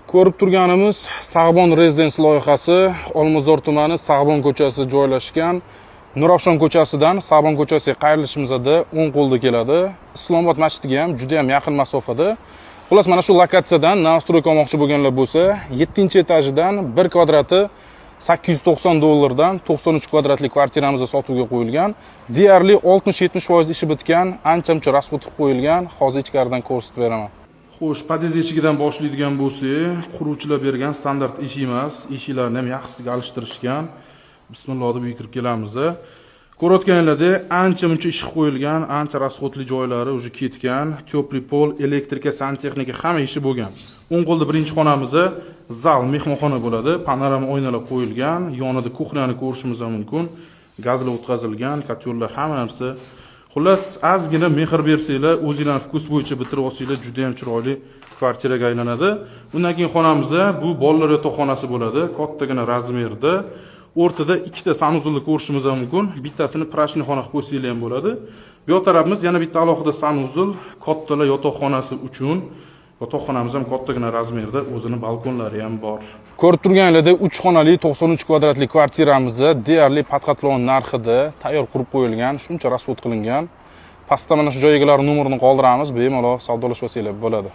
Ko'rib turganimiz Sag'bon Residence loyihasi, Olmazor tumani, Sag'bon ko'chasi joylashgan. Nurafshon ko'chasidan Sag'bon ko'chasiga qayrilishimizda o'ng qo'lda keladi. Islomobod masjidiga ham juda ham yaqin masofada. Xullas, mana shu lokatsiyadan новостройка olmoqchi bo'lganlar bo'lsa, 7-etajidan 1 kvadrati 890 dollardan 93 kvadratli kvartiramiz sotuvga qo'yilgan. Deyarli 60-70% ishi bitgan, ancha-muncha расход qilib qo'yilgan. Hozir ichkaridan ko'rsatib beraman. Xo'sh, pod'ezd eshigidan boshlaydigan bo'lsak, quruvchilar bergan standart eshik emas, eshiklarni ham yaxshisiga alishtirishgan. Bismillah deb uyga kirib kelamiz. Ko'rayotganinglardek, ancha-muncha ish qilib qo'yilgan, ancha расход li joylari уже ketgan, тёплый пол, электрика, santexnika hamma ishi bo'lgan. O'ng qo'lda birinchi xonamiz zal, mehmonxona bo'ladi. Panorama oynalar qo'yilgan, yonida кухня ni ko'rishimiz ham mumkin. Gazlar o'tkazilgan, котёл lar, hamma narsa. Xullas, ozgina mehr bersanglar, o'zinglarning вкус bo'yicha bitirib olsanglar, juda ham chiroyli kvartiraga aylanadi. Undan keyin xonamizda bu bolalar yotoqxonasi bo'ladi, kattagina размер da. O'rtada ikkita санузел ni ko'rishimiz ham mumkin. Bittasini прачечный xona qilib qo'ysanglar ham bo'ladi. Bu yoq tarafimiz yana bitta alohida санузел, kattalar yotoqxonasi uchun. Yotoqxonamiz ham kattagina размер da, o'zini balkonlari ham bor. Ko'rib turganinglardek, 3 xonali 93 kvadratli kvartiramizda deyarli podqatlov narxida tayyor qurib qo'yilgan, shuncha расход qilingan. Pastda mana shu joy egalari nomerini qoldiramiz, bemalol savdolashib olsanglar bo'ladi.